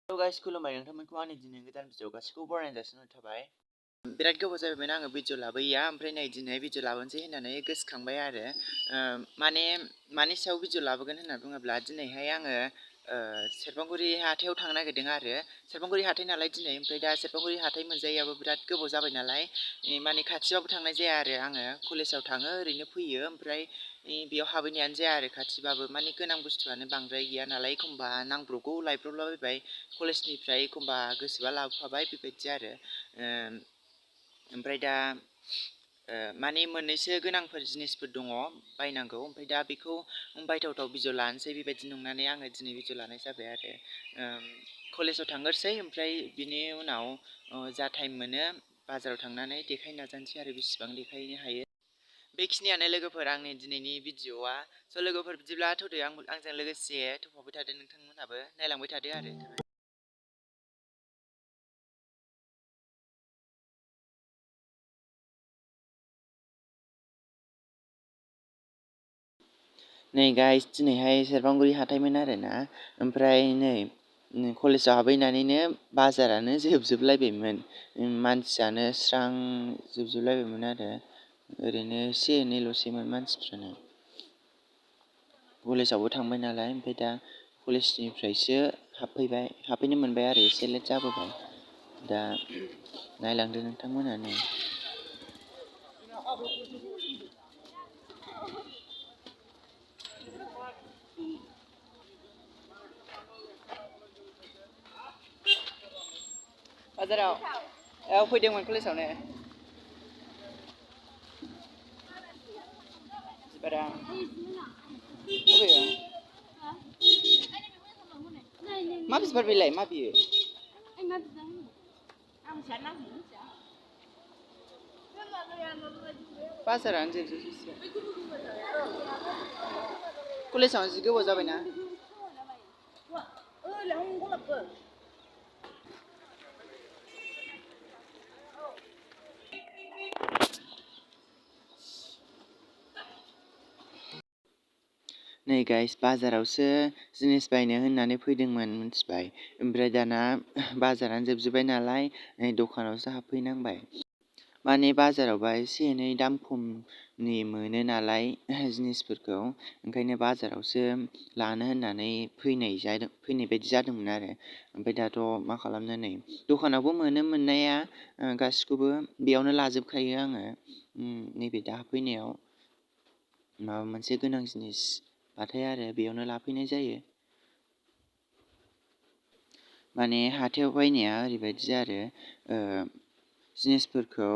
Hello guys खुलुमबाय नोंथांमोनखौ आंनि दिनै गोदान भिडिअ गासिखौबो बरायनाय जासिनाय थाबाय। बिराद गोबाव जाबायमोन आङो भिडिअ लाबोयैया, ओमफ्राय नै दिनै भिडिअ लाबोनोसै होननानै गोसोखांबाय आरो मानि सायाव भिडिअ लाबोगोन होनना बुङोब्ला दिनैहाय आङो सेरफांगुरि हाथायाव थांनो नागिरदों आरो सेरफांगुरि हाथाय नालाय दिनै, ओमफ्राय दा सेरफांगुरि हाथाय मोनजायैयाबो बिराद गोबाव जाबाय नालाय माने खाथिबाबो थांनाय जाया आरो आङो कलेजाव थाङो ओरैनो फैयो, ओमफ्राय बेयाव हाबहैनायानो जाया आरो खाथिबाबो माने गोनां बुस्थुआनो बांद्राय गैया नालाय एखमबा नांब्रबगौ लायब्रबलाबायबाय कलेजनिफ्राय एखमबा गोसोबा लाबोफाबाय बेबायदि आरो ओमफ्राय दा माने मोननैसो गोनांफोर जिनिसफोर दङ बायनांगौ, ओमफ्राय दा बेखौ बायथावथाव भिडिअ लानोसै बेबायदि नंनानै आङो दिनै भिडिअ लानाय जाबाय आरो कलेजाव थांग्रोसै, ओमफ्राय बिनि उनाव जा टाइम मोनो बाजाराव थांनानै देखायनो नाजानोसै आरो बेसेबां देखायनो हायो। बेखिनियानो लोगोफोर आंनि दिनैनि भिडिअआ। स' लोगोफोर बिदिब्ला थौदो आंजों लोगोसे थौफाबाय थादो, नोंथांमोनहाबो नायलांबाय थादो आरो। नै गाइस दिनैहाय सेरफांगुरि हाथायमोन आरोना, ओमफ्राय नै कलेजाव हाबहैनानैनो बाजारानो जोबजोबलायबायमोन, मानसियानो स्रां जोबजोबलायबायमोन आरो ओरैनो एसे एनैल'सैमोन मानसिफ्रानो। कलेजावबो थांबाय नालाय, ओमफ्राय दा कलेजनिफ्रायसो हाबफैनो मोनबाय आरो एसे लेट जाबोबाय। दा नायलांदो नोंथांमोनानो। बाजाराव फैदोंमोन कलेजावनो बारा मा बिबार बेलाय मा बियो? बाजारानो जोबजोबसै कलेजावनो जि गोबाव जाबायना। नै गाइस बाजारावसो जिनिस बायनो होननानै फैदोंमोन मिथिबाय, ओमफ्राय दाना बाजारानो जोबजोब्बाय नालाय नै दखानावसो हाबफैनांबाय। माने बाजारावबा एसे एनै दाम खमनि मोनो नालाय जिनिसफोरखौ, ओंखायनो बाजारावसो लानो होननानै फैनाय बायदि जादोंमोन आरो ओमफ्राय दाथ' मा खालामनो, नै दखानावबो मोनो मोननाया गासिखौबो बेयावनो लाजोबखायो आङो। नैबे दा फैनायाव माबा मोनसे गोनां जिनिस बाथाय आरो बेयावनो लाफैनाय जायो। माने हाथायाव बायनाया ओरैबायदि आरो जिनिसफोरखौ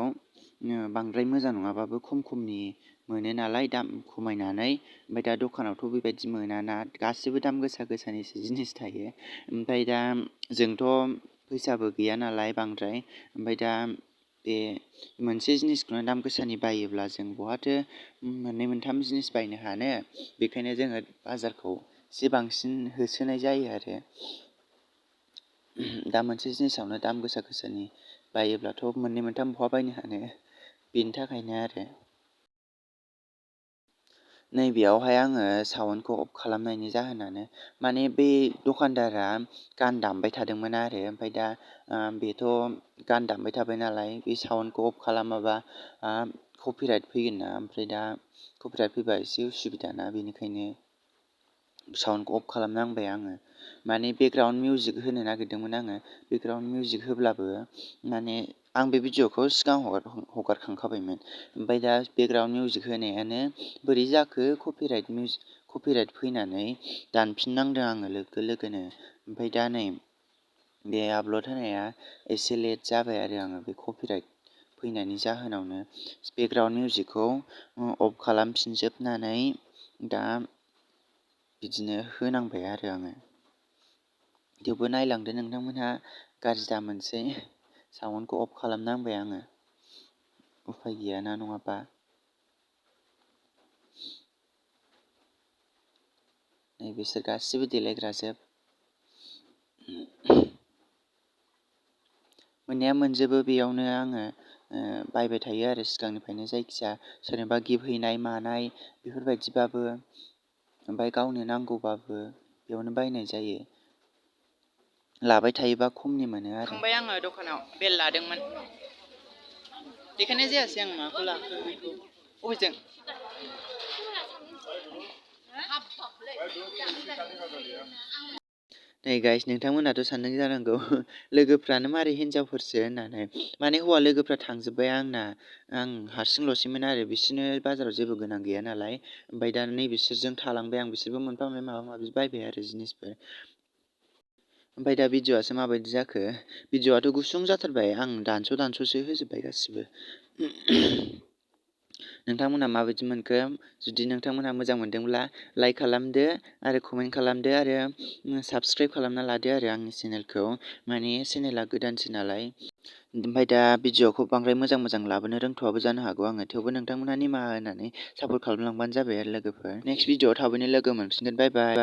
बांद्राय मोजां नङाबाबो खमनि मोनो नालाय दाम खमायनानै, ओमफ्राय दा दखानावथ' बेबायदि मोनाना, गासिबो दाम गोसानिसो जिनिस थायो। ओमफ्राय दा जोंथ' फैसाबो गैया नालाय बांद्राय, ओमफ्राय दा बे मोनसे जिनिसखौनो दाम गोसानि बायोब्ला जों बहाथो मोननै मोनथाम जिनिस बायनो हानो, बेखायनो जोङो बाजारखौ एसे बांसिन होसोनाय जायो आरो दा मोनसे जिनिसावनो दाम गोसानि बायोब्लाथ' मोननै मोनथाम बहा बायनो हानो, बेनि थाखायनो आरो नैबेयावहाय आङो साउन्डखौ अफ खालामनायनि जाहोनानो माने बे दखानदारा गान दामबाय थादोंमोन आरो ओमफ्राय दा बेथ' गान दामबाय थाबाय नालाय, बे साउन्डखौ अफ खालामाबा कपिराइट फैगोन ना, ओमफ्राय दा कपिराइट फैबा एसे उसुबिदा ना, बेनिखायनो साउन्डखौ अफ खालामनांबाय आङो। माने बेकग्राउन्ड मिउजिक होनो नागिरदोंमोन आङो, बेकग्राउन्ड मिउजिक होब्लाबो माने आं बे भिडिअखौ सिगां हगारखांखाबायमोन, ओमफ्राय दा बेकग्राउन्ड मिउजिक होनायानो बोरै जाखो कपिराइट फैनानै दानफिननांदों आङो लोगोनो। ओमफ्राय दा नै बे आपल'ड होनाया एसे लेट जाबाय आरो आङो बे कपिराइट फैनायनि जाहोनावनो बेकग्राउन्ड मिउजिकखौ अफ खालामफिनजोबनानै दा बिदिनो होनांबाय आरो आङो। थेवबो नायलांदो नोंथांमोनहा, गाज्रि दामोनसै, साउन्डखौ अफ खालामनांबाय आङो, उफाय गैयाना नङाबा। नै बिसोर गासिबो देलायग्राजोब, मोननाया मोनजोबो बेयावनो आङो बायबाय थायो आरो सिगांनिफ्रायनो, जायखिजाया सोरनोबा गिफ्ट हैनाय मानाय बेफोरबायदिबाबो, ओमफ्राय गावनो नांगौबाबो बेयावनो बायनाय जायो। लाबाय थायोबा खमनि मोनो आरो। थांबाय आङो दखानाव बेल लादोंमोन देखायनाय जायासै आं माखौ लाखो बेखौ अबेजों नै गाइस नोंथांमोनाथ' सानदों जानांगौ लोगोफ्रानो मारै हिनजावफोरसो होननानै माने हौवा लोगोफ्रा थांजोब्बाय आंना आं हारसिंल'सैमोन आरो बिसोरनो बाजाराव जेबो गोनां गैया नालाय ओमफ्राय दा नै बिसोरजों थालांबाय आं बिसोरबो मोनफा मोनफा माबा माबि बायबाय आरो जिनिसफोर ओमफ्राय दा भिडिअ'आसो माबायदि जाखो भिडिअ'आथ' गुसुं जाथारबाय आं दानस'सो होजोब्बाय गासिबो नोंथांमोनहा माबायदि मोनखो जुदि नोंथांमोनहा मोजां मोनदोंब्ला लाइक खालामदो आरो कमेन्ट खालामदो आरो साबस्क्राइब खालामना लादो आरो आंनि चेनेलखौ माने चेनेला गोदानसो नालाय ओमफ्राय दा भिडिअ'खौ बांद्राय मोजां लाबोनो रोंथ'वाबो जानो हागौ आङो थेवबो नोंथांमोनहा निमाहा होनानै सापर्ट खालामलांबानो जाबाय आरो लोगोफोर नेक्स्ट भिडिअ'आव थाबैनो लोगो मोनफिनगोन बाय बाय